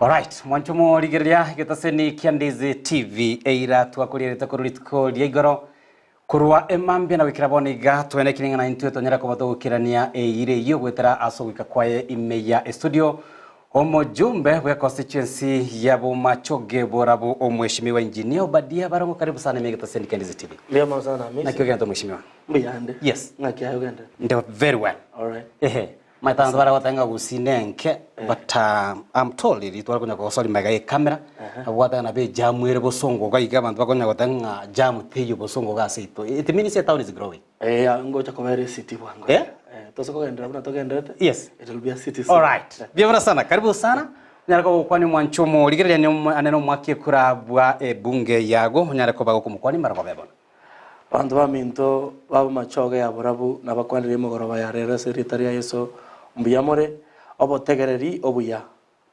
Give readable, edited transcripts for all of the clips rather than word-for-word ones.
Alright, mwancho morigereria getaseni kia Ndizi TV eira twakorierete korwa rituko ria igoro korwa emambia na goikera bono iga twene kiri ng'a intwe tonyare koba togokerania eira eyio goetera ase ogoika kwaye ime ya estudio omojumbe bwe constituency ya Bomachoge Borabu omweshimiwa engineer Obadia Barongo karibu sana ime getaseni kia Ndizi TV. Mbuya mono sana Hamisi. Naki ogento mweshimiwa? Mbuyande. Yes. Ng'aki aye ogenderete? Nde very well. Alright. Ehe. Omanyete abanto bare goteba ng'a gusii nenke but I'm told riria tware konya kogosori magega ye camera nabo gwateba nabo ejamu ere bosongo iga iga abanto bakonya goteba ng'a jamu teiyo bosongo iga ase intwe. It means a town is growing. Eh, ngocha kobera ecity bwango. Eh? Eh, tose kogenderera buna togenderete. Yes. It will be a city soon. Alright. Mbuya mono sana. Karibu sana. Onyare koba ogokwania omwancho omorigereria ane nomwaki ekura bwa ebunge yago onyare koba gokomokwania mbarogobe bono. Abanto baminto b'amachoge ya borabu nabakwanire emegoroba ya rero ase erieta ria Yeso, mbuya more, obotegereri obuya.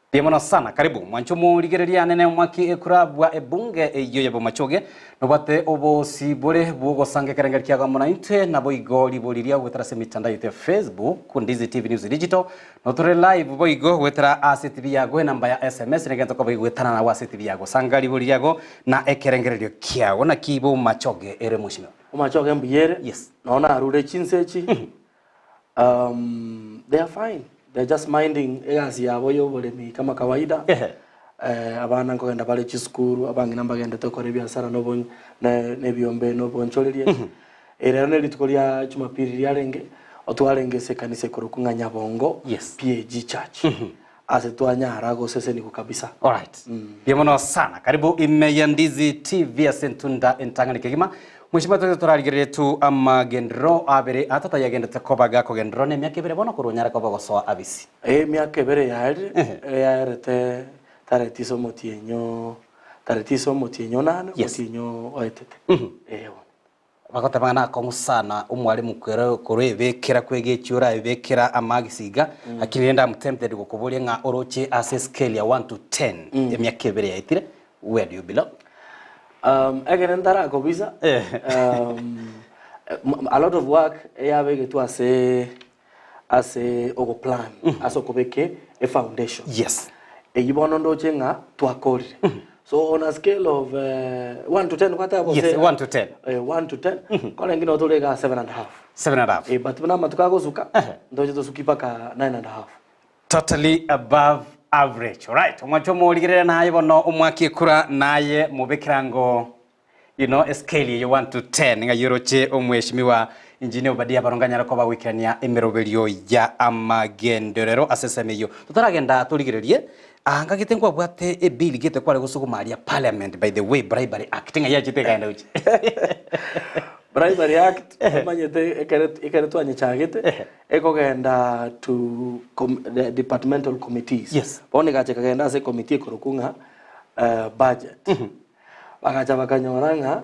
Mbuya mono sana, karibu mwanche omorigereria anene omwaki ekurabwa ebunge eyio ya bomachoge, nobwate obosibore bw'ogosanga ekerengeri kiago amo naintwe, naboigo ribori riao goetera ase emitandao yaito ya Facebook, Ndizi TV News Digital, notore live boigo goetera ase TV yago enamba ya SMS negento koba igoetana nago ase TV yago. Sanga ribori riago na ekerengererio kiao. Naki bomachoge ere mweshimiwa? Bomachoge mbuya ere, Yes. nonya narure chinsa echi, they are fine, they are just minding egasi yabo ya oboremi kama kawaida, Ehe. abana nkogenda bare chisukuru, abang'ina mbagendete gokora ebiasara na obo na ebiombe na obonchoreria. Ere ne rituko ria Jumapili riarenge, otwarenge ase ekanisa ekorokwa ng'a Nyabongo Yes. PAG Church, ase twanyara gosesenigwa kabisa. Alright. Mbuya mono sana. Karibu ime ya Ndizi TV ase entunda entang'ani kegima. Mweshimiwa twese torarigererie tu amagenderero abere atata yagendete koba gakogendererwa nemiaka ebere bono korwa onyare koba ogosoa abisi. Emiaka ebere yaerire, yaerete tarehe tisa omotienyi tarehe tisa omotienyi onane, Yes. omotienyi oetete. Eeh bono. Bagoteba ng'a nakong'u sana omwalimu kwera korwebekera kwegechia oraebekera amagisi iga, lakini rende am tempted gokoboria ng'a oroche ase escale ya one to ten emiaka ebere yaetire, where do you belong? Ekero ntarakobisa, a lot of work eyabegetwe ase ase ogoplan, ase okobeka efoundation. Yes. Eyio bono ndoche ng'a twakorire. So on a scale of 1 to 10 gwateba gose? Yes, 1 to 10. 1 to 10, korenge nigo tore igaa 7 and a half. 7 and a half. Eh, but buna amatuko agosuka, ntoche tosuki mpaka 9 and a half. Totally above average. Alright, omwancho omorigereria naye bono omwaki ekura naye mobekerango You know, escale eye 1 to 10 ng'a yoroche omweshimiwa Engineer Obadia Barongo anyare koba goikerania emeroberio ya amagenderero ase ensemo eyio. Totaragenda torigererie, ah, ngagete nkwabwate ebill gete kware gosuguma aria parliament by the way Bribery Act ng'a yachete ekaenda gochia. Bribery Act omanyete ekere ekere twanyechagete ekogenda to com the departmental committees. Yes. Bono egacha ekagenda ase ecommittee ekorokwa ng'a budget. Bagacha bakanyora ng'a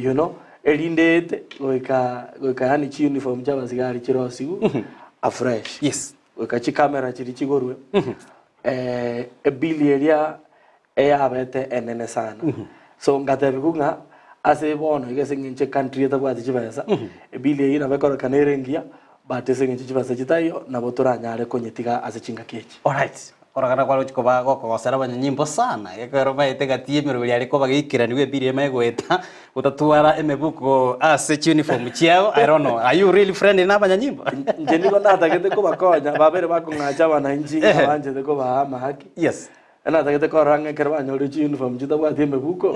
you know, erinde ete goika goika yaani chiuniform chia abasigari chirosigwe afresh. Yes. Goika chicamera chiria chigorwe, ebill eria eyabete enene sana. So ngatebigwa ng'a ase bono iga ase eng'encho ecountry etabwati chibesa, ebill eyio nabo ekororekana ere engiya, but ase eng'encho chibesa chitaiyo, nabo toranyare konyetiga ase chingaki echi. Alright. Korokana kware gochia koba gokogosera abanyanyimbo sana, ekero baete gati y'emeroberi are koba geikeranigwe ebiri emanye goeta, gotatwara emebuko ase chiuniform chiabo, I don't know, are you really friendly na abanyanyimbo? Inche nigo natagete kobakonya, babere bakong'acha abananchi ng'a banchete kobaa amahaki. Yes. Natagete korora ng'a ekero banyorire chiuniform chitabwati emebuko,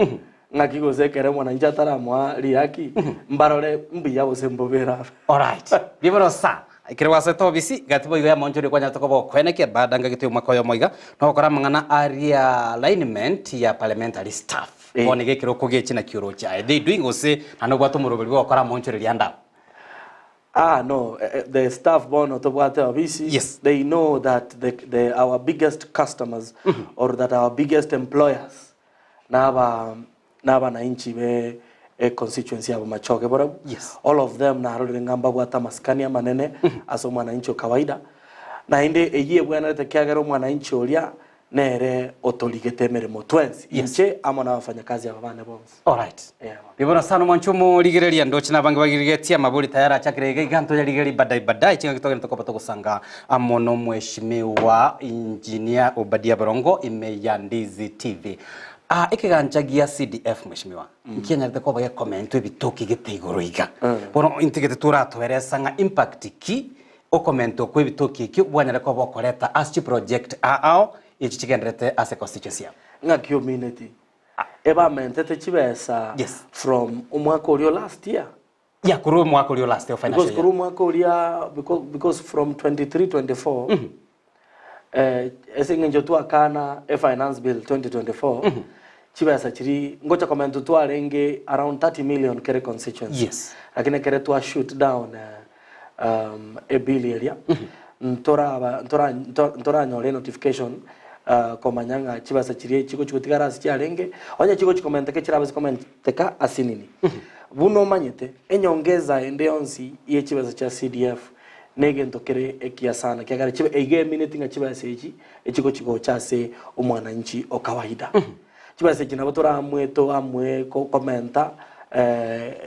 ng'aki gose ekero omwananchi ataramoa riaki, mbarore mbuya gose mbobe erabe. Alright. Riborio sana. Ekero gwasoete obisi, gati boigo y'amaonchorerio kwanyarete koba okwenekia baada ngagete omwaka oyomo iga, nogokora amang'ana a realignment ya parliamentary staff. Eh. Bono iga ekero okogechi naki oroche aye they doing gose naende obwate omoroberi bw'ogokora amaonchorerio ande abo. Ah no, the staff bono tobwate obisi, Yes. they know that the, the, our biggest customers or that our biggest employers naba nabananchi be econstituency ya Bomachoge barabwo. Yes. All of them narorire ng'a mbabwate amasikani amanene ase omwananchi o kawaida. Naende eyio ebwenerete ekiagera omwananchi oria nere otorigete emeremo twensi, inche amo nabafanyakazi aba bane bonsi. Alright. Yeah. Ribono sana omwancho omorigereria ndoche nabange bagirigetie amabori tayari achakire iga iga ntoyarigererie badai badai chingaki togende tokoba togosanga amo nomweshimiwa engineer Obadia Barongo ime ya Ndizi TV. Ah, ekegancha gia CDF mweshimiwa nkianyarete koba gekomentwa ebitoki gete igoro iga bono intigete toratoeresa ng'a impact ki Okomentwa kw'ebitoki ekio bwanyare koba okoreta ase chiproject ao echi chigendererete ase constituency yabo. Ng'aki omineti? Ebamentete chibesa Yes. from omwaka oria o last year? Yeah, korwa omwaka oria o last year, financial Because korwa year. omwaka oria because, because from 23 24 eh, ase eng'encho twakana e finance bill 2024 chibesa chiria ngocha komentwa twarenge around 30 million kere constituency. Yes. Lakini ekere twa shoot down eh, ebill eria, ntoraba ntora ntoranyora enotification komanya ng'a chibesa chiria chigochi gotigara ase chiarenge, onye chigochi komenteka chirabe chikomenteka ase nini. Buna omanyete, enyongeza ende yonsi ye chibesa chia CDF na egento kere ekiya sana ekiagera chibe eiga emineti ng'a chibesa echi echigochi gocha ase omwananchi o kawaida. Chibesa echi nabo toramwe toamue komenta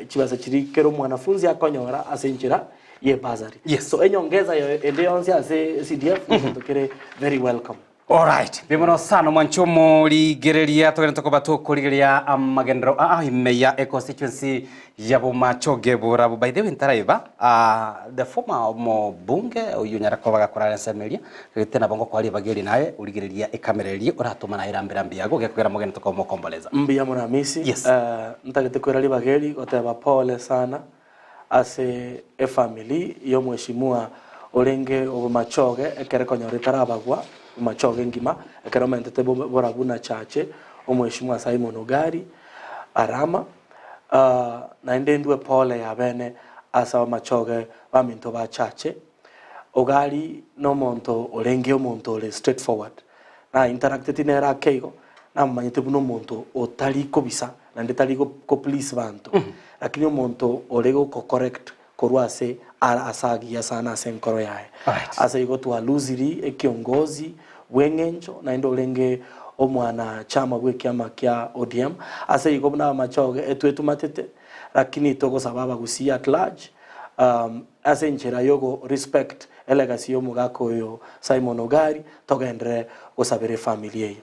chibesa chiria kera omwanafunzi akonyora ase enchera ye bursary. Yes. So enyongeza yo ende yonsi ase CDF negento kere very welcome. Alright, mbuya mono sana omwanchi omorigereria togende tokoba tokorigereria amagenderero aa ime ya econstituency ya Bomachoge Borabu. By the way ntaraiba ah, the former omobunge oyio onyara koba gakorara ensemo eria gete nabo ngokoa ribaga eri naye origereria ekamera eria oratoma naye rambe rambe yago gekogera mogende tokoba mokomboleza. Mbuya mono Hamisi. Yes. Ntagete koira ribaga eri goteba pole sana ase efamiri y'omweshimiwa orenge obomachoge ekere konyora etarabagwa bomachoge engima ekero omentete borabu na chache omweshimiwa Simon Ogari Arama. Naende ndue pole y'abene ase abamachoge baminto ba chache. Ogari nomonto orenge omonto ore straight forward. Na interacteti nere ake igo, namomanyete buna omonto otari kobisa naende tari go please banto. Lakini omonto ore goko correct korwa ase ara ase agiya sana ase enkoro yaye. Alright. Ase igo twalusiri ekiongozi bw'eng'encho naende orenge omwana chama bw'ekiama kia ODM. Ase igo buna abamachoge etwetumatete lakini togosaba abagusii at large ase enchera yogo respect elegacy y'omogaka oyo Simon Ogari togenderere gosabera efamiri eye.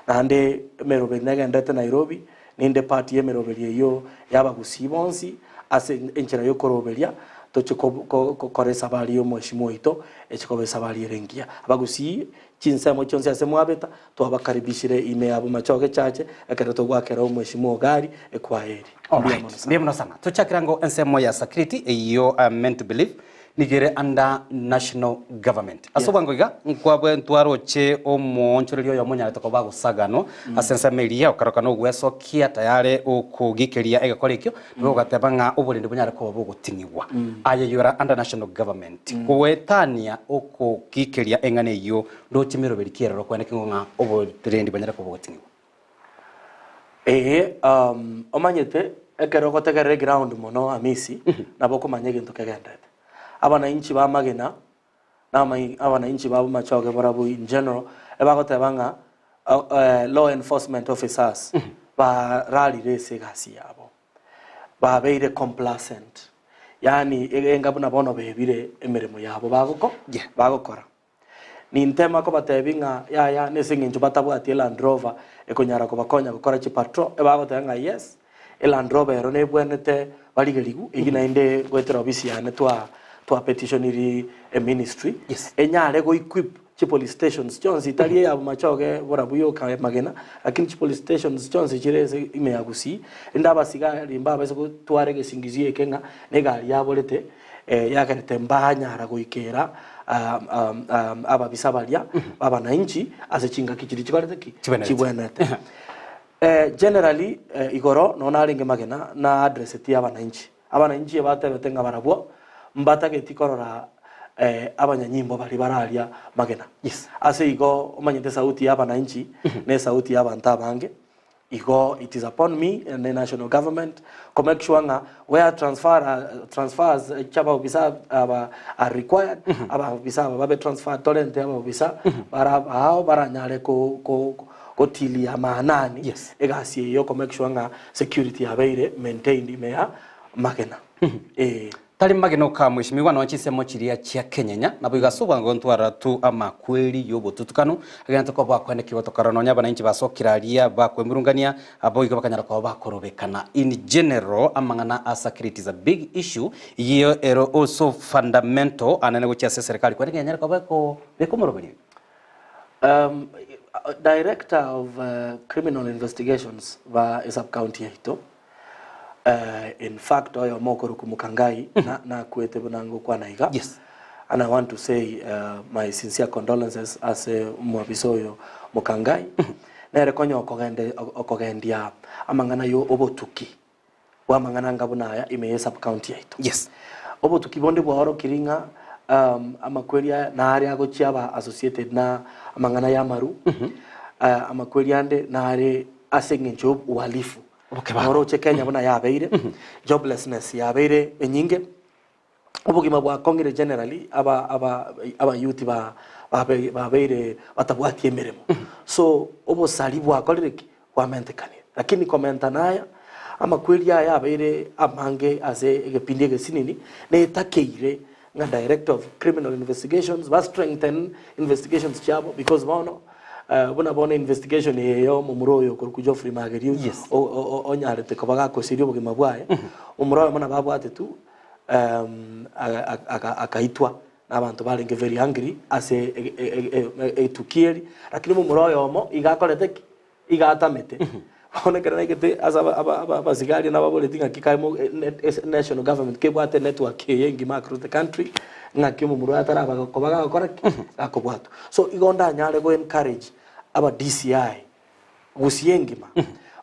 Naende emeroberi negenderete Nairobi, ninde part y'emeroberi eyio y'abagusii bonsi ase enchera y'okoroberia toche gokora esabari y'omweshimiwa oito eche koba esabari ere engiya. Abagusii chinsemo chionsi ase mwabeta twabakaribishire ime ya Bomachoge Church ekero togoakera omweshimiwa Ogari ekwaya eri. Mbuya mono sana. Mbuya mono sana. Tochakere ango ensemo ya security eyio meant to believe Nigo ere under national government. Ase obwango iga, nkwabwe ntwaroche omoonchoreria oyomo onyarete koba agosaganwa ase ensemo eria, okaroka nogwesokia tayare okogikeria egekora ekio, nigo ogateba ng'a oborendi bonyare koba bogoting'igwa. Aye you are under national government. Goetania okogikeria eng'ana eyio, ndoche meroberi ki eroro kwene keng'o ng'a oborendi bonyare koba bogoting'igwa? Ee, omanyete ekero ogotegerera eground mono Hamisi, nabo okomanya egento kegenderete. Abananchi ba Magena, na abananchi ba Bomachoge barabwo in general, ebagoteba ng'a law enforcement officers bararire ase egasi yabo, babeire complacent, yaani enga buna bono bebire emeremo yabo bagoko bagokora. Nintema kobatebia ng'a yaya nese engencho batabwati eLand Rover ekonyara kobakonya gokora chipatrol, ebagoteba ng'a yes, eLand Rover ero nebwenerete barigerigwe, eyio naende goetera ofisi yane twa twa petitioniri eministry, Yes. enyare go equip chipolice stations chionsi tari eya Bomachoge borabu yoka Magena, lakini chipolice stations chionsi chire ase ime ya Gusii, rende abasigari mbabase gotwara egesingizio eke ng'a na egari yaborete. yagerete mbanyara goikera ababisa baria b'abananchi ase chingaki chiria chikorete ki? Chibwenerete. Chibwenerete. Generally igoro nonya narenge magena na addresseti abananchi. Abananchi ebatebete ng'a barabwo mbatageti korora abanyanyimbo baria bararia magena. Yes. Ase igo omanyete esauti ya abananchi na esauti ya abanto abange. Igo it is upon me and the national government ko make sure ng'a where transfer transfers chia abaofisa aba are required, abaofisa aba babe transferred torente abaofisa bara abao baranyare ko ko gotilia maanani Yes. egasi eye yo ko make sure ng'a security yabeire maintained ime ya magena. Eeh. Tari magena oka mweshimiwa nonya chinsemo chiria chia kenyenya, naboigo ase obwango ntwarora tu amakweri y'obotutukanu, agento koba bakoenekigwa tokarora nonya abananchi basokire aria bakwemurungania, aboigo bakanyara koba bakorobekana. In general amang'ana a security is a big issue, eyio ere also fundamental anene gochia ase eserekari kwenekigwa enyare koba ekobeka omoroberio. Director of Criminal Investigations ba esub county yaito, In fact oyomo okorokwa Mukangai na nakwete buna ngokwana iga. Yes. And I want to say my sincere condolences ase omwabisa oyo Mukangai. Nere konya okogende okogendia amang'ana yo obotuki bwa amang'ana anga buna aya ime ye sub county yaito. Yes. Obotuki bonde bwaorokiri ng'a amakweri aya nare agochia aba associated na amang'ana ya amaru, amakweri ande nare ase eng'encho yo uhalifu. Obokebago. Noroche Kenya buna yabeire, joblessness yabeire enyinge, obogima bwakong'ire generally aba aba abayouth ba babe babeire batabwati emeremo. So obosari bwakorire ki? Bwamentekanire. Lakini komenta naya, amakweri aya abeire amange ase egepindi egesinini, netakeire ng'a director of criminal investigations ba strengthen investigations chiabo because bono buna bono investigation eye ya omomura oyo okorokwa Geoffrey Magerio Yes. o- o- o- onyarete koba gakosiria obogima bwaye, omomura oyomo nabo abwate tu aga- aga- aga- akaitwa na abanto barenge very angry ase e- e- e- e- etuki eri, lakini omomura oyomo iga akorete ki? Iga atamete. Bono ekero naigete ase aba- aba- aba- abasigari nababoretie ng'aki kae mo ase national government kebwate enetwork eye engima across the country, ng'aki omomura oyo ataraba koba gagokora ki? Gakobwatwa. So igo ndanyare go encourage aba DCI gusii engima,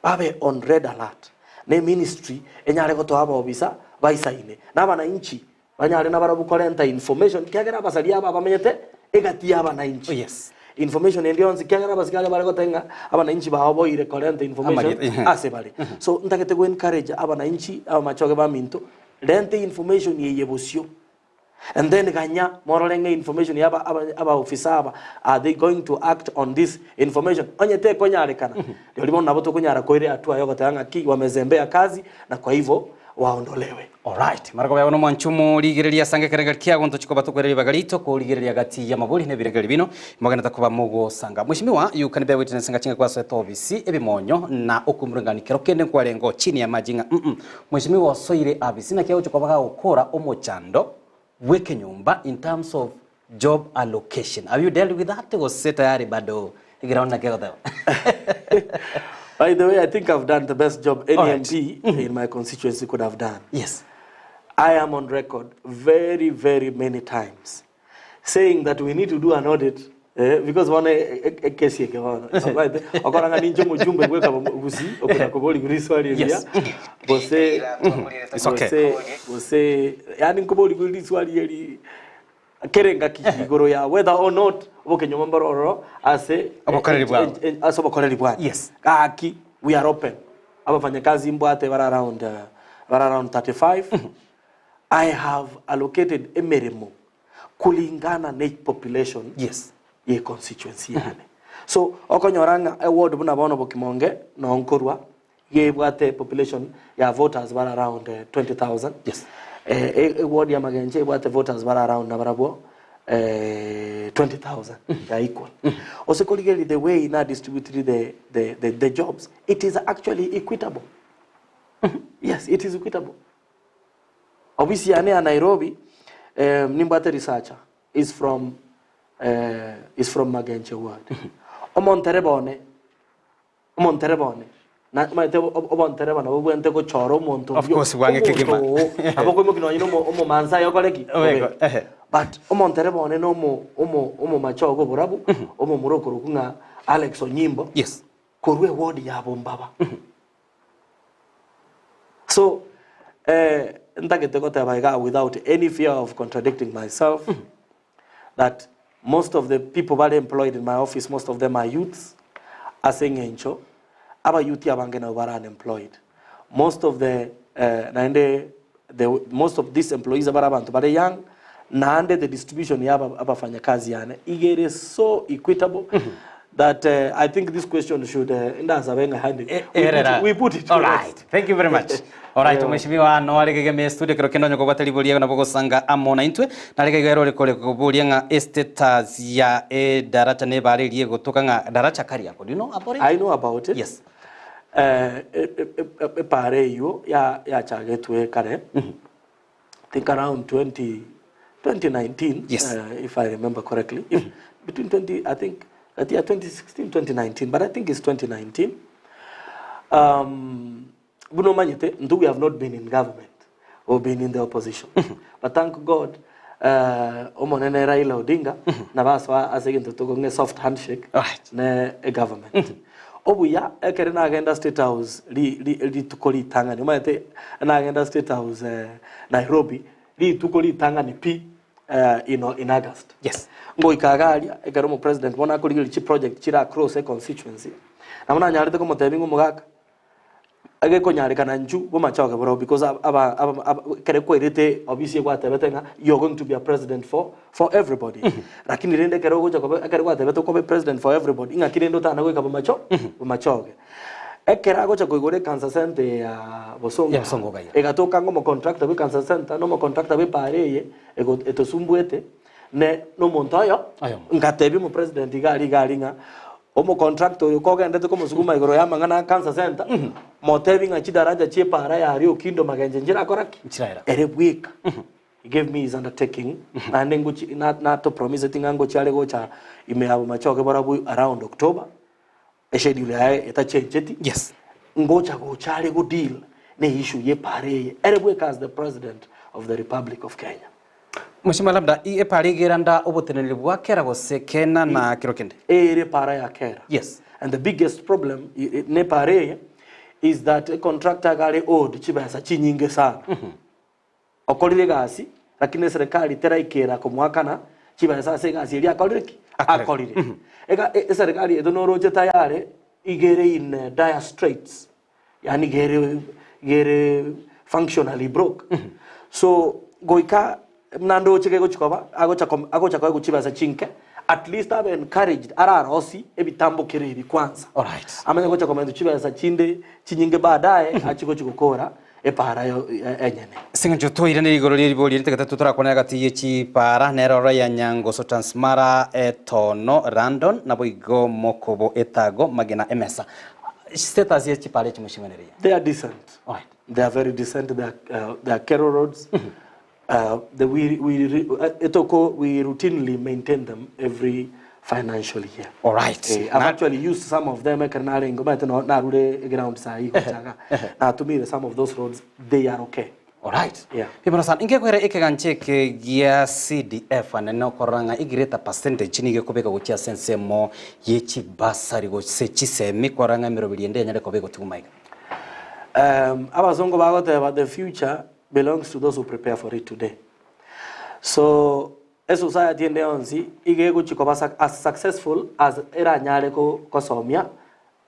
babe on red alert, na eministry enyare gotoa abaobisa baisaine, na abananchi Banyare nabarabwo korenta information, ekiagera abasaria aba bamenyete egati y'abanainchi. Oh, yes. Information ende yonsi, ekiagera abasigari bare goteba ng'a abanainchi baoboire korenta information Amarieta, ehe. ase bare. So ntagete go encourage abanainchi, abamachoge baminto, renta information eye bosio. And then ganya morore ng'a information ya aba aba abaofisa aba, are they going to act on this information? Onye tekonyarekana, rirorio bono nabo tokonyara koira ehatua ya ogoteba ng'aki wamezembea kazi na kwa hivyo waondolewe. Alright, mara koba bono mwanche omorigereria ase ekerengerio kiago ntochi koba tokoira ribaga riaito korigereria gati y'amabori na ebirengererio bino mogenete koba mogosanga. Mweshimiwa, you can bear witness ng'a chingaki gwasoete obisi, ebimonyo na okwemurungania kero kende nkwarenge oo chini y'amache ng'a mm Mweshimiwa osoire abisi naki agochia koba gagokora omochando bw'ekenyomba in terms of job allocation. Have you dealt with that gose tayari bado eground naki egoteba? By the way, I think I've done the best job any Alright. MP in my constituency could have done. Yes. I am on record very, very many times saying that we need to do an audit eh, because bono ekesi eke bono Right? okora ng'a ninche omojumbe bweka gusii okona kobori riswali eria Yes. gose It's okay. gose gose yaani nkobori riswali eri Kera engaki igoro ya whether or not obokenyoma mboro ororo ase Obokoreri bwabo. ase obokoreri bwane. Yes. Gaki we are open. Abafanyakazi mbwate bare around bare around 35. I have allocated emeremo kulingana ne population Yes. ye constituency yane. So okonyora ng'a eward buna bono Bokimonge noo nkorwa Iga ebwate population ya voters bare around 20,000. Yes. Eh, eward ya Magenche ebwate voters bare around nabarabwo 20,000. They are equal. Ose korigereria the way na distributed the, the, the, the jobs, it is actually equitable. Yes, it is equitable. Ofisi yane ya Nairobi, eh, nimbwate researcher is from, eh, is from Magenche ward. Omontereba one Omontereba one, na omanyete obontereba nabo bwente gochora omonto Of oyio, course, bwange kegima. omonto oo, nabo okoimokia nonye na omo- omomansae okore ki? Obeko, Obeke. ehe. But omontereba one na omo omo omomachoge oborabu, omomura okorokwa ng'a Alex Onyimbo, Yes. korwa eward ya Bombaba. So, eh, ntagete goteba igaa without any fear of contradicting myself, that most of the people bare employed in my office most of them are youths ase eng'encho Abayouth abange nabo bare unemployed. Most of the naende the most of these employees abare abanto bare young, naende the distribution ya aba abafanyakazi yane iga ere so equitable that I think this question should ndasabe ng'a yaani we put Erera. we put it to Alright. rest. Thank you very much. Alright, Eeh. omweshimiwa noare gegeme studio kero kende onye kobwate riboria nabo gosanga amo naintwe. Nare gaiga ere ore kore koboria ng'a estatus ya edaracha nebare eria egotoka ng'a daracha Kariakoo. Do you know about it? I know about it. Yes. Eh, epara eywo yachagetwe kare, I think around 20, 2019, Yes. if I remember correctly, if, between 20, I think, yeah, 2016, 2019, but I think it's 2019. Um, buna omanyete, intwe we have not been in government, we've been in the opposition. But thank God, eh, Omonene Raila Odinga, nabo asoa ase egento tokong'a soft handshake Alright. ne egovernment. Obuya, ekere nagenda State House ri- ri- rituko ritang'ani, omanyete nagenda State House eh, Nairobi, rituko ritang'ani pi eh, in, in August. Yes. Ngoika iga aria, ekero omopresident bono akorigereria chiproject chire across econstituency, nabo nanyarete komotebia ng'a omogaka, Egekonyarekana inchu bomachoge borobwo because aba aba aba ekere kwairete obisi egwatebete ng'a you are going to be a president for for everybody. Lakini rende ekero ogocha koba ekere gwatebete okobe president for everybody ing'aki rende otana goika bomacho bomachoge. Ekero agocha koigora ecancer center eye ya Bosongo Ya Bosongo iga. egatoka ng'a omocontractor bwe ecancer center na omocontractor bwe epaara eye ego etosumbuete ne nomonto oyo Oyomo. ngatebia omopresident iga aria iga aria ng'a omocontractor oyo kogendete komosuguma igoro y'amang'ana a cancer center motebi ng'a chidaraja chi'epaara yaria Okindo Magenche nchirakora ki? Nchiraera. Ere bweka. He gave me his undertaking naende ngochi na natopromiseti ng'a ngochi are gocha ime ya Bomachoge barabwo around October, eschedule yaye etachencheti. Yes. Ngocha gocha are go deal ne issue y'epaara eye ere bweka as the president of the Republic of Kenya. Mheshimiwa labda i epaara iga eranda oboteneneri bwa kera gose kena na kero kende? Ere epaara ya kera. Yes. And the biggest problem ne epaara eye is that econtractor iga are owed chibesa chinyinge sana. Okorire egasi lakini eserekari teraikera komoakana chibesa ase egasi eria akorire ki? Akorire. Akorire. Ega eserekari yaito noroche tayari iga ere in dire straits. Yaani iga ere iga ere functionally broke. So goika buna ndoche kegochi koba agocha kom agocha koegwa chibesa chinke at least abe encouraged ararosie ebitambo kere ebi kwanza. Alright. Amanye gocha komentwa chibesa chinde chinyinge baadaye achie gochi gokora epaara yo enyene. Ase eng'encho toiraneri igoro rie ribori eri tagete torakwane gati ye chipaara, nere ororo ya Nyangoso Transmara Etono Randon naboigo Mokobo Etago Magena Emesa. Status ye chipara echi mheshimiwa nere eye. They are decent. Alright. They are very decent. They are, they are Kero roads. The, we, we, etoko, we routinely maintain them every financial year. Alright. Eh, I've actually used some of them ekero narenge omanyete no narure eground saa hii gochaka natumire some of those roads they are okay. Alright. Yeah. Mbuya sana. Ingekwera ekegancha eke gia CDF anene okorora ng'a egreater percentage nigo ekobeka gochia ase ensemo ye chibasari gose chisemi korora ng'a emeroberi ende enyare koba egotigwa maiga. Um, abasongo bagoteba the future belongs to those who prepare for it today. So esociety ende yonsi iga egochi koba as successful as eranyare gosomia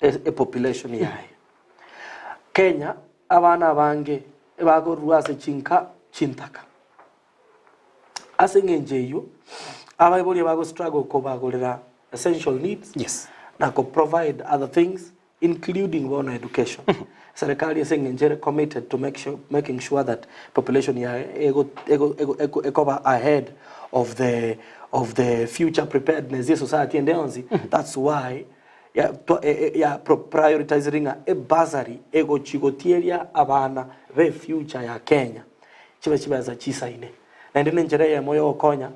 epopulation yaye. Kenya abana abange ebakorwa ase chinka chintaka. Ase eng'encho eyio, abaibori bago struggle kobagorera essential needs Yes. na ko provide other things including bono education. Serikali ase eng'encho ere committed to make sure, making sure that population yaye ego, ego, ego, ego, ekoba ahead of the, of the future preparedness ye society ende yonsi. That's why ya, twa, e, e, ya pro, prioritizing ng'a ebursary egochi gotieria abana be future ya Kenya chibe chibesa chisaine. Naende nenchera eyemo yogokonya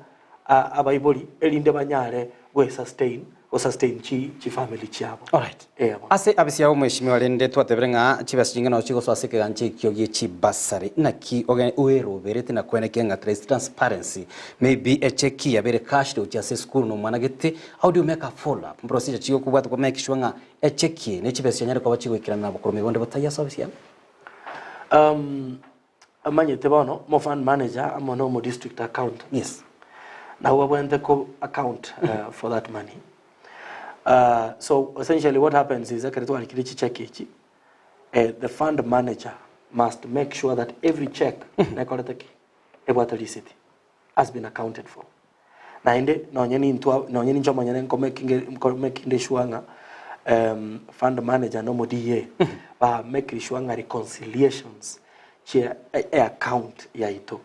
abaibori erinde banyare gwe sustain go sustain chi chifamily chiabo. Alright. Ee bono. Ase abisi yao mweshimiwa rende twatebire ng'a chibesa chinge nao chigosoa ase ekegancha ekio gie chibasari naki oge oeroberete na koenekia ng'a there is transparency maybe echeki yabere cashed gochia ase esukuru na omwana gete how do you make a follow up procedure chigokobwata ko make sure ng'a echeki eye ne chibesa chianyare koba chigoikerana na bokoromia bonde botaiyo ase obisi yao? Um, Omanyete bono omo fund manager amo na omo district accountant Yes. nabwo babwenerete ko account for that money. So essentially what happens is ekero twarikire chicheki echi, the fund manager must make sure that every check nekorete ki? Ebwate risiti, has been accounted for. Naende nonye nintwa nonye ninche omonyene nkomakinge nkomakinge sure ng'a fund manager na omo DA ba make sure ng'a reconciliations chia e account yaito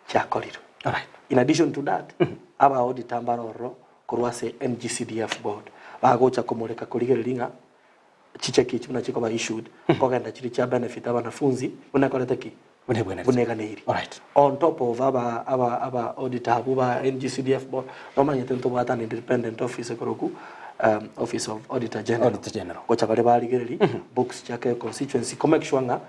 chiakorirwe. Alright. In addition to that, aba auditor mbare ororo korwa ase NGCDF board bagocha komoreka korigereria ng'a chicheki echi buna chikoba issued nkogenda chire chia benefit abanafunzi buna ekorete ki? Buna ebwenerete. Buna eganeiri. Alright. On top of aba aba aba auditor abwo ba NGCDF board nomanyete ntobwate an independent office ekorokwa office of auditor general. Auditor General. Gocha bare barigereria books chia kera constituency ko make sure ng'a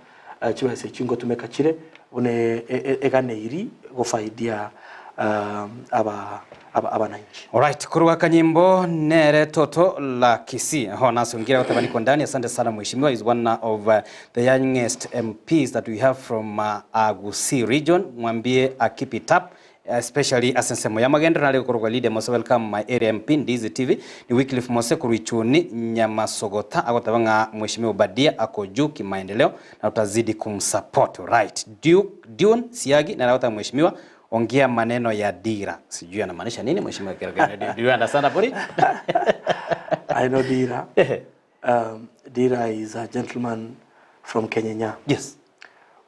chibesa echi ngotumeka chire buna eganeiri gofaidia aba abananchi. Alright, korwa Kanyimbo nere Toto la Kisii. Aho nasungire goteba niko ndani. Asante sana mheshimiwa is one of the youngest MPs that we have from Gusii region. Mwambie a keep it up especially ase ensemo y'amagenderero nare gokorokwa Lydia Mose welcome my area MP Ndizi TV ni Wycliffe Mose korwa Ichuni Nyamasogota agoteba ng'a mheshimiwa Obadia ako juu kimaendeleo na tutazidi kumsupport. Right. Duke Dune Siagi nere agoteba mheshimiwa ongea maneno ya dira sijui anamaanisha nini mheshimiwa Kerokende do you understand about it? I know Dira. Dira is a gentleman from Kenyenya Yes.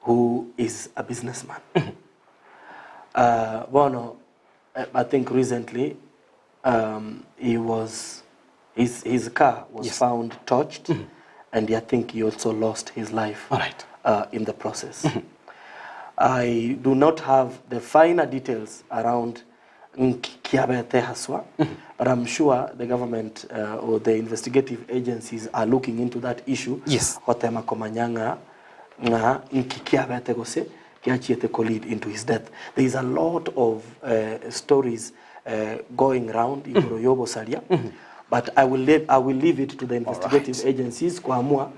who is a businessman. Bono, I think recently he was his, his car was Yes. found torched and I think he also lost his life All right. in the process. I do not have the finer details around Nkiabete haswa, but I'm sure the government or the investigative agencies are looking into that issue. Yes. Gotema komanya ng'a nkikiabete gose kiachiete ko lead into his death. There is a lot of stories going round igoro yobosaria, but I will leave it to the investigative agencies kuamua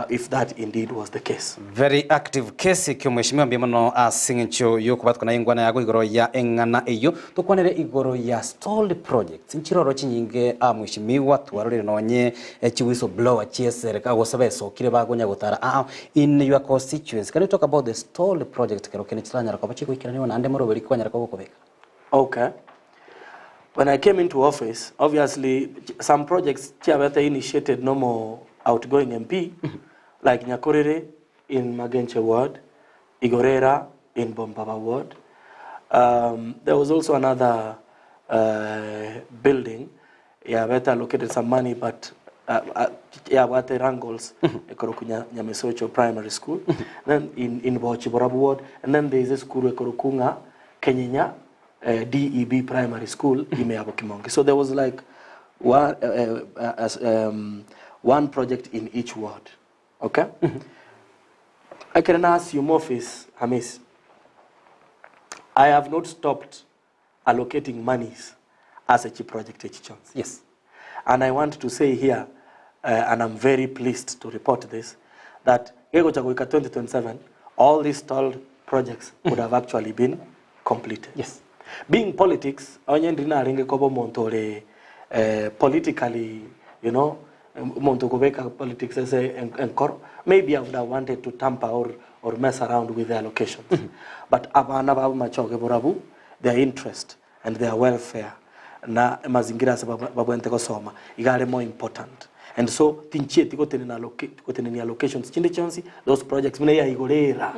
if that indeed was the case. Very active case kio mheshimiwa mbi muno ase eng'encho yokobatwa na engwana yago igoro ya eng'ana eyo tokwanere igoro ya stalled projects nchiroro chinyinge a mheshimiwa twarorire nonye chi whistle blower chiesereka gose besokire bagonya gotara aa in your constituency. Can you talk about the stalled project kero kene chiranyara koba chigoikeraniwa naende moroberi kwanyara koba okobeka? Okay. When I came into office, obviously some projects Chiabete initiated no more outgoing MP, like Nyakorere in Magenche Ward, Igorera in Bombaba Ward. There was also another building. Yeah, better allocated some money, but yeah, what the Wrangles, Ekoroku Nyamesocho Primary School. Then in Bochiborabu Ward, and then there is a school Ekorokunga, Kenyenya, DEB Primary School, Imeabo Kimonge. So there was like one project in each ward. Okay? I can assume office, Hamis. I have not stopped allocating monies as a chief project chance. And I want to say here, and I'm very pleased to report this, that Gegocha Goika 2027, all these stalled projects would have actually been completed. Being politics, onye ndina arenge kobo montore politically, muntu kubeka politics as a enkoro, maybe I would have wanted to tamper or mess around with the allocations. But abana babo machoge borabu, their interest and their welfare na mazingira ase babwente gosoma igare more important, and so tinchieti gotenenia allocations chinde chionsi those projects muna ya Igorera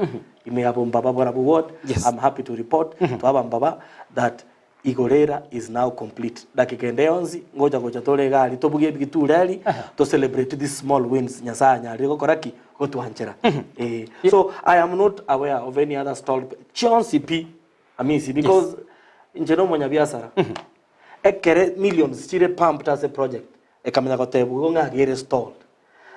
ime yabo Mbaba borabu ward. I'm happy to report to aba Mbaba that Igorera is now complete. Dakika yonsi ngoja gocha tore gari tobugie bigitureri to celebrate these small wins Nyasaye anyarire gokora ki gotwanchera. So I am not aware of any other stalled chionsi pi, Amisi, because inche no omonyabiasara ekere millions chire pumped as a project ekamenya gotebwa ng'agere stalled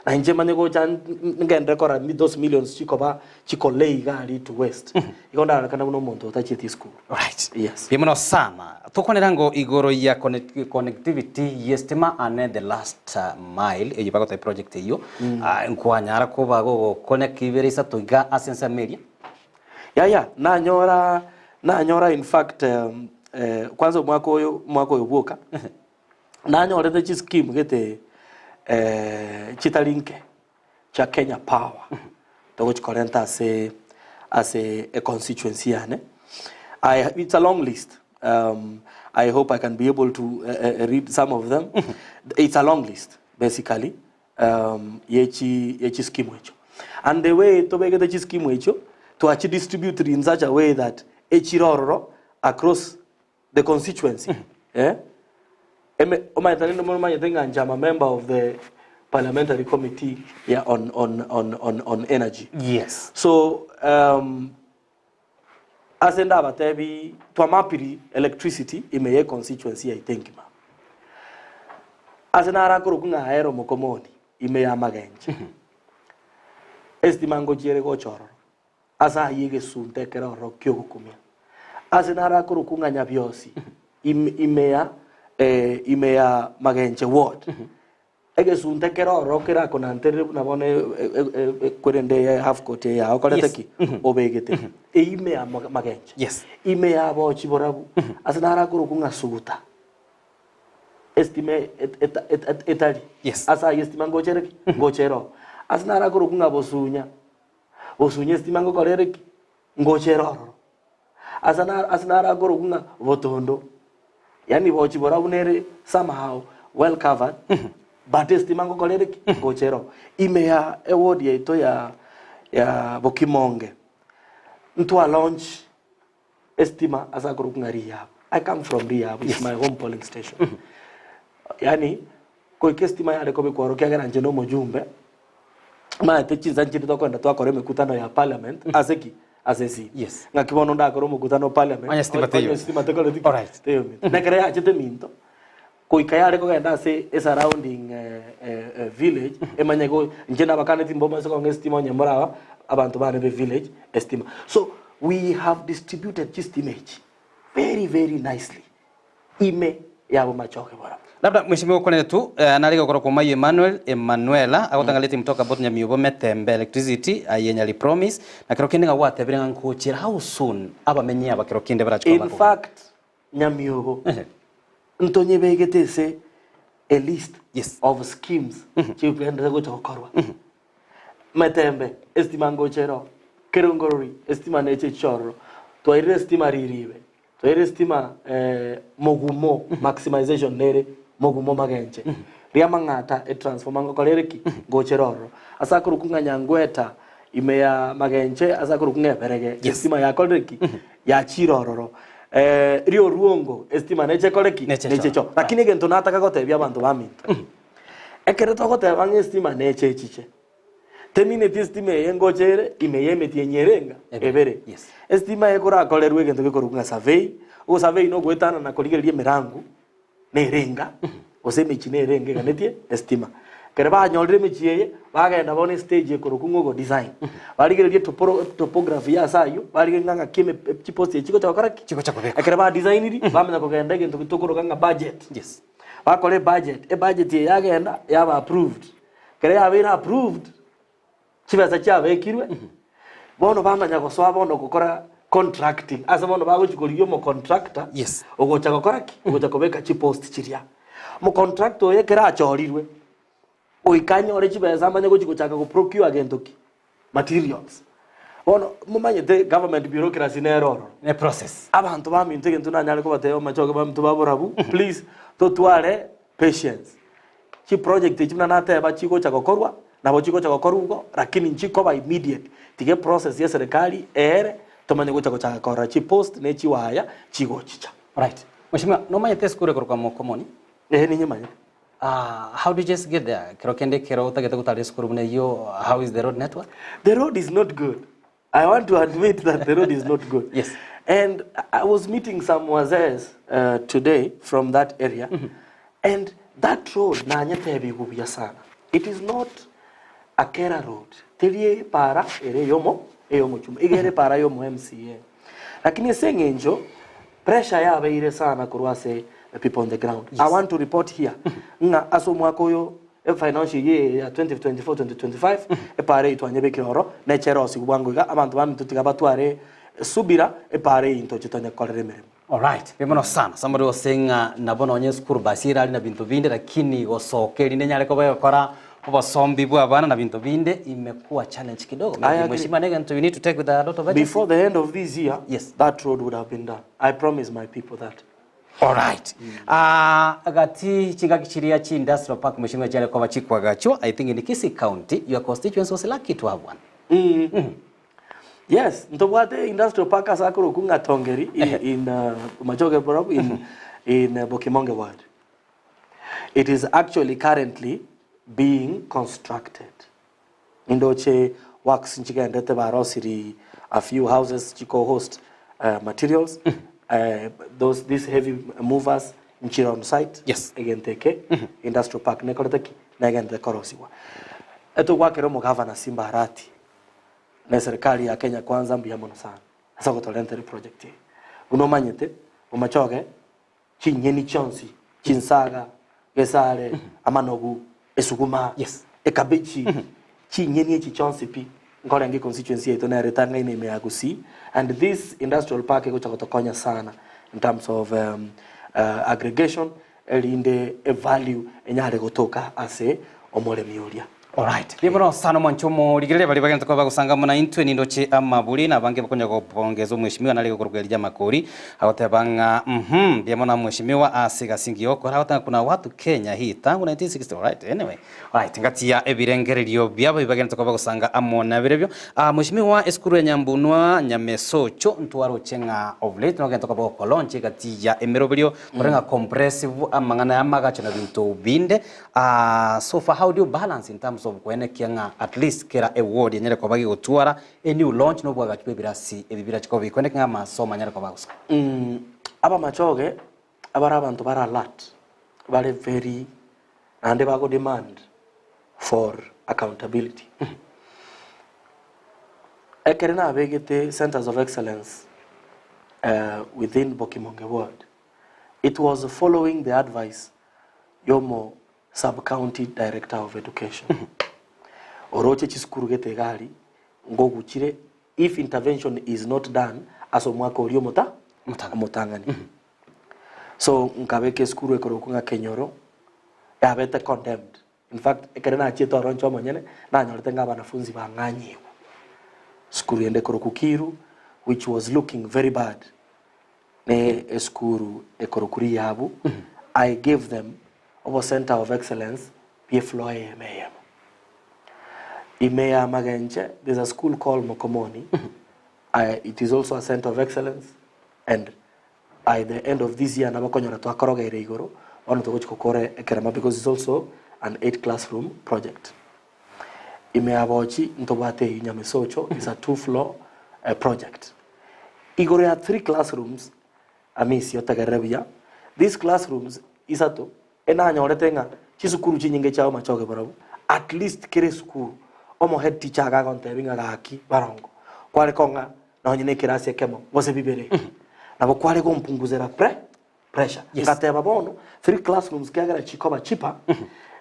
na inche manye gocha ngende kora those millions chikoba chikolei gari to waste igo ndarekana buno omonto otachieti school. Yes. Bimuno sana tukwanera ngo igoro ya connectivity yestima ane the last mile eyo bagota project eyo nkwanyara kuba go connect ibere isato iga ase ensameria. Ya, nanyora in fact kwanza mwaka uyu bwoka. Nanyorete chischeme gete chitari nke chia Kenya Power togochikorenta ase ase econstituency yane. I it's a long list I hope I can be able to read some of them. It's a long list basically ye chi ye chischeme echio. And the way tobegete chischeme echio, twachidistributire in such a way that echire ororo across the constituency eh, eme omanyete rende momanyete ng'a inche am a member of the parliamentary committee ya on, on, on, on, on energy. Yes. So um, ase ndabatebi twamapiri electricity ime ye constituency yaito engima. Ase narakorokwa ng'a aere omokomoni ime ya magenche. Estima ngochiere gocha ororo. Ase ayio egesunte ekere ororo ki'ogokumia, ase narakorokwa ng'a Nyabiosi, ime ime ya ime ya Magenche Ward. Egesunte kere ororo kerakonanterere buna bono kwerende eye half court eye yao okorete ki? Obegete. Eye ime ya Magenche. Yes. Ime ya Bochi borabu, ase narakorokwa ng'a Suguta. Estima etari. Yes. Ase ayio estima ngochere ki? Ngochere oo. Ase narakorokwa ng'a Bosunya. Gosunya estima ngokora ere ki? Ngocha ere ororo. Ase na ase narakorokwa ng'a botondo, yaani bochi bora buna ere somehow well covered, but estima ngokora ere ki? Ngocha ere ororo. Ime ya eward yaito ya ya Bokimonge, ntwa launch estima ase akorokwa ng'a Rehab. I come from Rehab, it's my home polling station. Yaani goika estima yare kobekwa ororo ekiagera inche na omojumbe, Omanyete chinsa nchire tokogenda twakora emekutano ya parliament ase ki? Ase esimi. Yes. Ng'aki bono ndakore omokutano o parliament Onye stima teiyo. onye stima tekoreti ki? Alright. Teiyo minto. Na ekero yachete minto, goika yare kogenda ase esurrounding village, emanye go inche nabakaneti mbomanyete kong'a estima onye more aba, abanto bane be village estima. So, we have distributed chistima echi very very nicely. ime y'abomachoge barabwo. Labda mheshimiwa okwanere tu eh, nare gokora kwa Mayu Emmanuel Emanuela agotanga let him talk about Nyamiobo Metembe electricity aye Nyali Promise na kero kende ng'a gwatebire ng'a nkochera how soon abamenyi aba kero kende barache In koba bakogenda. fact Nyamiobo ntonyebegete ase a list Yes. of schemes chikogenderera gocha gokorwa. Metembe estima ngocha ero, Kerongorori estima neche chichororo, twairire estima Riribe, Toire estima mogumo maximization nere mogumo magenche riamang'ata etransformer ngokora ere ki ngochere ororo ase akorokwa ng'a nyangweta ime ya magenche ase akorokwa ng'a eberege Yes. estima yakorire ki yachire ororo rioruongo estima neche ekore ki Neche neche echo. echo lakini egento nataka gotebia abanto baminto ekero togoteba ng'a estima neche echiche Temineti esitima eye ngocha ere ime y'emetienyi ere enga? Ebere. Ebere. Yes. Esitima eye ekorakorerwe egento gekorokwa ng'a survey. Ogosurvey nogoetana na korigereria emerango nere enga, gose emechie nere enga eganetie esitima. Ekero banyorire emechie eye, bagenda bono estage ekorokwa ng'a ogodesign. Barigererie toporo topography ya ase aywo, barigererie ng'a ng'aki eme chipost echi chigocha gokora ki? Chigocha kobekwa. Ekero badesigniri, bamanya kogenda egento tokoroka ng'a budget. Yes. Bakora ebudget, ebudget eye yagenda yaba approved. Ekero yabeire approved, chibesa chiabekirwe, bono bamanya gosoa bono gokora contracting, ase bono bagochia korigia omocontractor, Yes. ogocha gokora ki? Ogocha kobeka chipost chiria. Omocontractor oyo ekero achorirwe, goika anyore chibesa amanye gochia gochaka goprocure gento ki? Materials. Bono momanyete government bureaucracy nere ororo. Ne process. Abanto baminto egento nanyare kobatebia amachoge baminto ba borabu, please totware patience. Chiproject echi buna nateba chigocha gokorwa, nabo chigocha gokorwa igo, lakini nchikoba immediate. Tiga eprocess ya eserekari eere, tomanye gocha gochaka korora chipost ne chiwaya chigochicha. Alright. Mheshimiwa, nomanyete esukuru ekorokwa Mokomoni? Eeh ninyemanyete. Ah, how did you just get there? Kero kende ekero otagete gotara esukuru buna eyio, how is the road network? The road is not good. I want to admit that the road is not good. Yes. And I was meeting some wazees uh, today from that area, and that road nanyetebigwe buya sana. It is not a Kera road. Teri epara ere eyomo eyomochumba. Iga ere epara yomo MCA. Lakini ase eng'encho pressure yabeire sana korwa ase the people on the ground. I want to report here ng'a ase omwaka oyo e financial year ya 2024-2025 epara eye twanyebekire oro neche erosigwe bwango iga abanto baminto tiga batware subira epara eye intoche tonye korera emeremo. Alright, mbuya mono sana. Somebody was saying ng'a nabo nonye esukuru basi erari na binto binde lakini gosoka erinde enyare koba egokora obosombi bwa abana na binto binde imekuwa challenge kidogo. I Maybe agree. mheshimiwa na egento you need to take with a lot of urgency. Before the end of this year, Yes. that road would have been done. I promise my people that. Alright. Ah, gati chingaki chiria chi industrial park mheshimiwa chiare koba chikwagachwa I think in Kisii County your constituency was lucky to have one. Yes, ntobwate industrial park ase akorokwa ng'a Tongeri in, in uh, Machoge Borough in, in uh, Bokimonge ward. It is actually currently being constructed. Nindoche works nchigendete barosiri a few houses chiko host uh, materials. Uh, those these heavy movers nchire on site. Yes. Egento eke industrial park nekorete ki negendete korosigwa. Etogwakera omogavana Simba Arati na eserikari ya Kenya Kwanza mbuya mono sana ase ogotorentera eproject eye. Buna omanyete omachoge chinyeni chionsi chinsaga gesare amanogu esuguma Yes. ekabechi chinyeni echi chionsi pi nkorenge constituency yaito nere etangaine ime ya Gusii and this industrial park egocha gotokonya sana in terms of um, uh, aggregation erinde evalue enyare gotoka ase omoremi oria. Alright. Mbuya mono sana omwancho omorigereria baria bagente koba bagosanga muna intwe nindoche amaburi na abange bakonya gopongeza omweshimiwa nare gokorokwa Elijah Makori agoteba ng'a mhm mbuya mono mweshimiwa ase egasi engiya ogokora agoteba ng'a kuna watu Kenya hii tangu 1960 alright anyway alright ngati ya ebirengererio biabo ebi bagente koba bagosanga amo nabirobio. Ah mweshimiwa esukuru ya Nyambunwa Nyamesocho ntwaroche ng'a of late nogente koba gokolaunch egati ya emeroberio Kore ng'a compressive amang'ana y'amagacho na binto binde aah so far how do you balance in terms of koenekia ng'a at least kera eward enyare koba gegotwara a new launch na obwagachi bwa ebirasi ebi birache koba bikoeneka ng'a amasomo anyare koba agosoka? Abamachoge abare abanto bare alert, bare very naende bago demand for accountability. Ekere nabegete centers of excellence within Bokimonge ward, it was following the advice yomo sub county director of education. Oroche chisukuru gete iga aria, ngoguchire if intervention is not done ase omwaka oria omota omotang'ani. So nkabeka esukuru ekorokwa ng'a Kenyoro, yabete condemned. In fact, ekero nachiete oro inche omonyene, nanyorete ng'a abanafunzi bang'anyigwe. Sukuru ende ekorokwa Kiru, which was looking very bad, ne esukuru ekorokwa Riabu, I gave them obo centre of excellence bie floor eyemo eyemo. Ime ya Magenche, there's a school called Mokomoni, I, it is also a centre of excellence and By the end of this year nabo okonyora twakorogeire igoro, bono togochia gokora ekerema because it's also an eight classroom project. Ime ya Bochi ntobwate eyio Nyamesocho is a two floor project. Igoro ya three classrooms, Amisi otegerere buya, these classrooms isato enanyorete ng'a chisukuru chinyinge chia Bomachoge barabwo at least kera esukuru omo head teacher iga agontebia ng'a gaki barongo kware kong'a nonye na ekerasi ekemo gose bibere nabo kware gompunguzera pre pressure Yes. ngateba bono three classrooms kiagera chikoba cheaper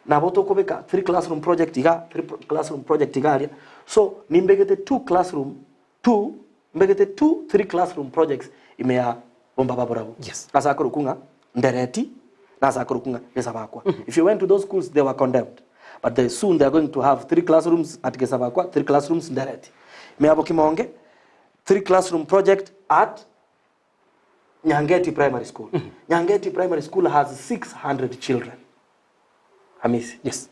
nabo tokobeka three classroom project iga three pro- classroom project iga aria so nimbegete two classroom two mbegete two three classroom projects ime ya bombaba borabwo Yes. ase akorokwa ng'a ndereti na ase akorokwa ng'a gesabakwa if you went to those schools they were condemned but they, soon they are going to have three classrooms at gesabakwa three classrooms ndereti ime ya bokimonge three classroom project at Nyangeti Primary School. Nyangeti Primary School has 600 children. Hamisi. Yes.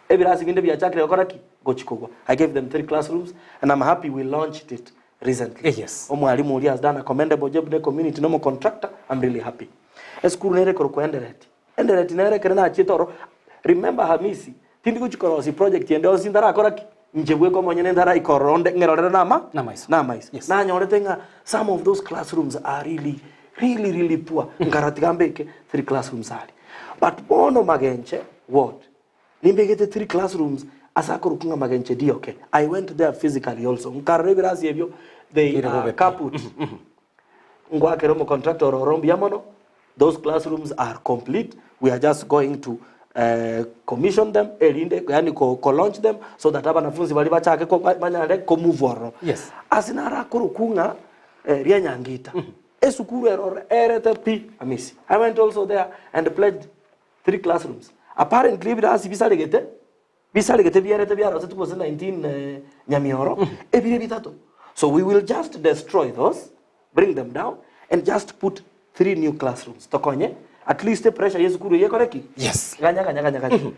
Ebirasi binde biachakire gokora ki? Gochi kogwa. I gave them three classrooms and I'm happy we launched it recently. Eh, yes. Omwalimu oria has done a commendable job ne community nomo contractor. I'm really happy. Esukuru nere ekorokwa Endereti. Endereti nere ekere nachiete oro. Remember Hamisi, tindi gochi korosia project ende yonsi ntarakora ki? Inche bweka omonyene ntaraikora onde ng'erorere nama Namaiso. namaiso. Yes. Nanyorete ng'a some of those classrooms are really really really poor. Nkarora tiga mbeke three classrooms aria. But bono Magenche ward, nimbegete three classrooms ase akorokwa ng'a Magenche DOK. I went there physically also. Nkarora ebirasi ebio they Kere are bobe pi. kaput. Ngoakera omocontractor ororo mbuya mono, those classrooms are complete, we are just going to commission them erinde yaani ko, ko launch them so that abanafunzi baria bachake ko, banyare ko move ororo. Yes. Ase naro akorokwa ng'a eh, Rianyangita. Esukuru ero ore erete pi Amisi. I went also there and pledged 3 classrooms. Apparently ebirasi bisaregete, bisaregete bierete biarosetwe gose 19 Nyamioro, ebire bitato. So we will just destroy those, bring them down and just put 3 new classrooms. Tokonye at least epressure ya esukuru eye ekore ki? Yes. Ganya ganya ganya ganya.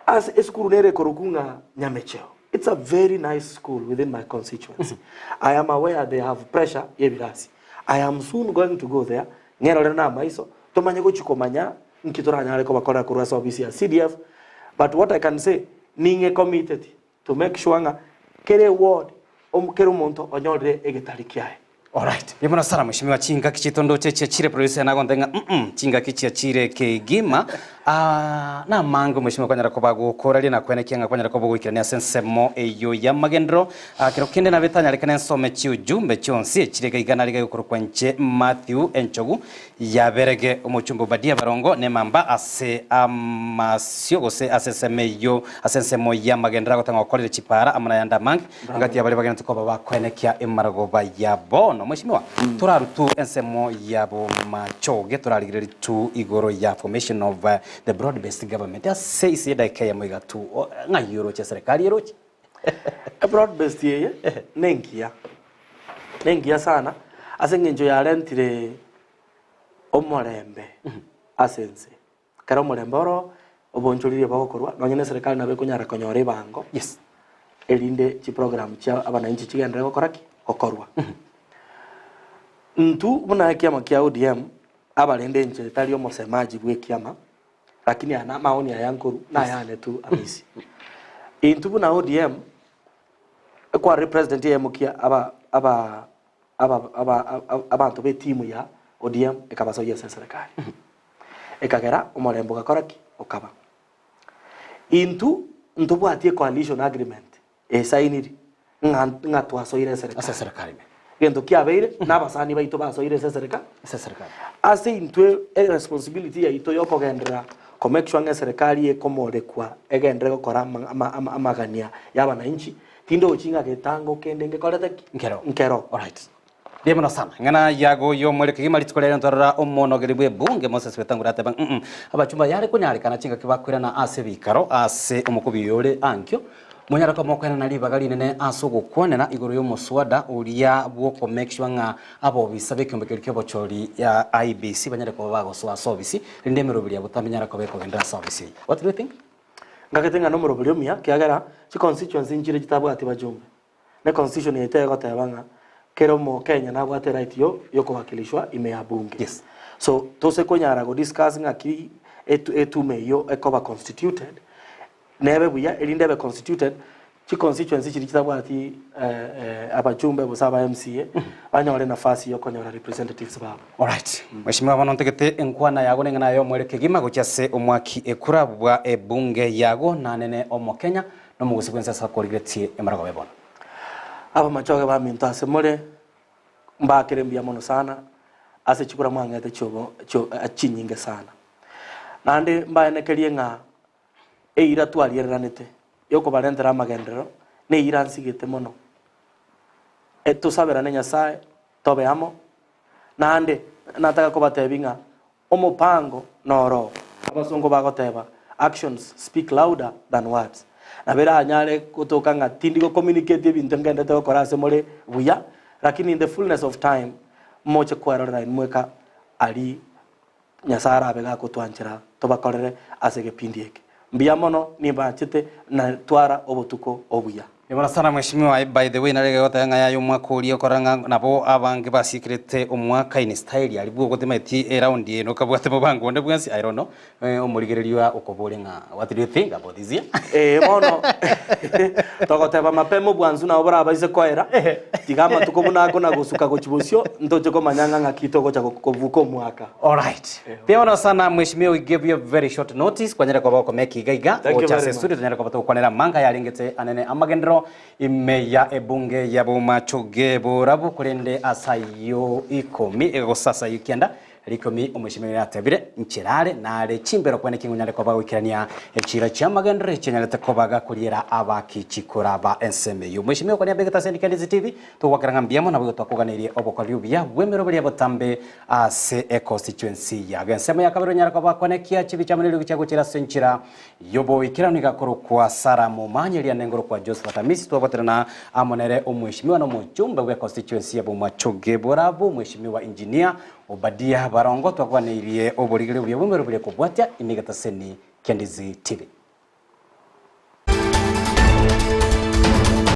Ase esukuru nere ekorokwa ng'a Nyamecheo. It's a very nice school within my constituency. I am aware they have pressure y'ebirasi. I am soon going to go there, ng'erore na amaiso, tomanye gochia komanya nki toranyare kobakorera korwa ase ofisi ya CDF. But what I can say, ning'e committed to make sure ng'a kera eward, kera omonto onyorire egetari kiaye. Alright, mbuya mono sana mheshimiwa chingaki chiaito ndoche chiachire producer nagonte ng'a mm chingaki chiachire kegima ah, namange mheshimiwa kwanyara koba gokoraria na kwenekia ng'a kwanyara koba ogoikerania ase ensemo eyo y'amagenderero ah, kero kende nabe tanyarekana ensome chiujumbe chionsi echire iga iga nariga gokorokwa inche Mathew Enchogu Yaberege omochumba Obadia barongo nemamba ase amasio gose ase ensemo eyio, ase ensemo y'amagenderero agotanga gokorera chipaara amo nayande amange, engati ya baria bagenderete koba bakoenekia emarogoba ya bono. Mweshimiwa, torarutu ensemo ya bomachoge, torarigererie tu igoro ya formation of the broad based government ase ise y'edaika eyemo iga tu, ng'ai oroche eserekari eroche? Ebroad based eye nengiya, nengiya sana ase eng'encho yarentire omorembe ase ense. Ekero omorembe oro obonchoriri bogokorwa nonye na eserekari nabo ekonyara konyora ebango Yes. erinde chiprogram chia abananchi chigenderere gokora ki? Gokorwa. Intwe buna ekiama kia ODM, abarende inche tari omosemaji bwa ekiama, Lakini aya namaoni aya nkorwa nayane tu Amisi. Intwe buna ODM ekwarire president eyemokia aba aba aba aba abanto be team ya ODM ekabasoyia ase eserekari. Ekagera omorembe ogakora ki? Okaba. Intwe ntobwati ecoalition agreement esainiri ng'a ng'a twasoire Ase eserekari. eserekari ime. Gento kiabeire, na abasani baito basoire ase esereka. Ase eserekari. Ase intwe eresponsibility yaito yokogenderera ko make sure ng'a eserekari ekomorekwa egenderere gokora ama ama ama amagania ya abananchi, tindochi ng'a getango kende ngekorete ki? Nkero. Nkero. Alright. Mbuya mono sana. Ing'ana yago y'omwere kegima rituko riaye ntwarora omonogeri bw'ebunge Moses Wetangula ateba ng'a abachumba yare konyarekana chingaki bakoirana ase ebikaro ase omokubi oyo ore ankio monyare koba mokoenana ribaga rinene ase ogokwanera igoro y'omoswada oria bw'oko make sure ng'a abobisa b'ekeombe keria ki'obochori ya IEBC banyare koba bagosoa ase obisi rinde emeroberi ya botambe enyare koba ekogenderera ase obisi eyio. What do you think? Ngagete ng'a nomoroberi omuya kiagera chiconstituency nchire chitabwati bajumbe. Ne constitution yaito egoteba ng'a kera omokenya nabwate right yo yokowakilishwa ime ya bunge. Yes. So tose konyara go discuss ng'aki etu etume eyio ekoba constituted, nebe buya erinde ebe constituted, chi constituency chiria chitabwati abajumbe gose aba MCA banyore nafasi yokonyora representatives babo. Alright. Mheshimiwa bono ntagete enkwana yago neng'ana yaye omwere kegima gochia ase omwaki ekura bwa ebunge yago nanene omokenya Nomogusi bw'ense ase akorigeretie emarogoba bono. Abamachoge baminto ase more, mbakere mbuya mono sana ase chikura mwang'ete chiobo chio chinyinge sana. Naende mbaenekerie ng'a eira twariereranete yokobarentera amagenderero neira nsigete mono. Tosaberane Nyasaye tobe amo, naende nataka kobatebia ng'a Omopango noro abasongo bagoteba, Actions speak louder than words. Nabo eranyare gotoka ng'a tindi go communicate ebinto ngendete gokora ase more buya, lakini in the fullness of time moche kwerorera inwe mweka aria Nyasae arabe gakotwanchera tobakorere ase egepindi eke. Mbuya mono nimbanchete na twara obotuko obuya. Ebora sana mheshimiwa by the way nare goteba ng'a yaya omwaka oria okora ng'a nabo abange basiekerete omwaka in style aria bwo ogotimaeti eround eye nokabwate mobango onde bwensi I don't know omorigereria okoboria ng'a what do you think about this year? Ee bono togoteba mapema obwansu nabo borabaise koera, tiga amatuko buna akona gosuka gochia bosio, ntoche komanya ng'a ng'aki togocha kobuka omwaka. Alright. Mbuya mono sana mheshimiwa we gave you a very short notice kwanyare koba okomeka iga iga Thank you gocha very ase much. studio tonyare koba togokwanera amanga yarengete anene amagenderero ime ya ebunge ya Bomachoge Borabu korende ase ayio ikomi gose ase ayio kianda. Rikomi omweshimiwa yatebire, Nchera are nare chimbero kwane ki ngonyare koba goikerania echiira chi'amagenderero echianyarete koba gakoriera abaaki chikoraba ensemo eyio. Omweshimiwa okwania abegete ase Independence TV, togwakera ng'a mbuya mono naboigo twakoganeirie obokoreri obuya bw'emeroberi ya botambe ase econstituency yago. Ensemo ya kabere onyare koba kwanekia chibicha amo neriogi chia gochira ase enchera y'oboikeranu iga korokwa Sarah Momanyi eria nengorokwa Josephat Amisi twabwaterana amo nere omweshimiwa na omochumbe bw'econstituency ya Bomachoge Borabu omweshimiwa Engineer Obadia Barongo twakwaneirie oborigereria obuya bw'emeroberi ekobwatia ime egetaseni kia Ndizi TV.